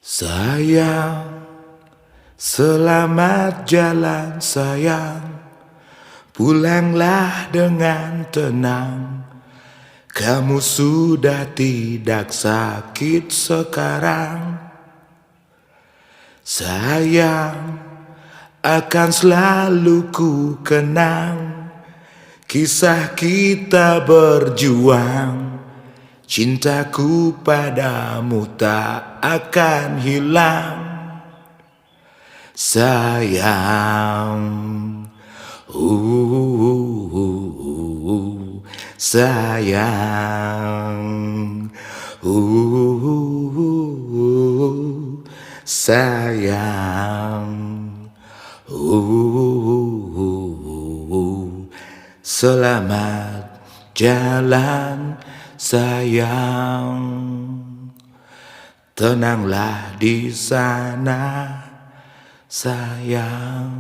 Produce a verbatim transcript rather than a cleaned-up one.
Sayang, selamat jalan sayang. Pulanglah dengan tenang. Kamu sudah tidak sakit sekarang. Sayang, akan selalu ku kenang kisah kita berjuang. Cintaku padamu tak akan hilang. Sayang, uh, sayang, uh, sayang, uh, selamat jalan sayang. Tenanglah di sana, sayang.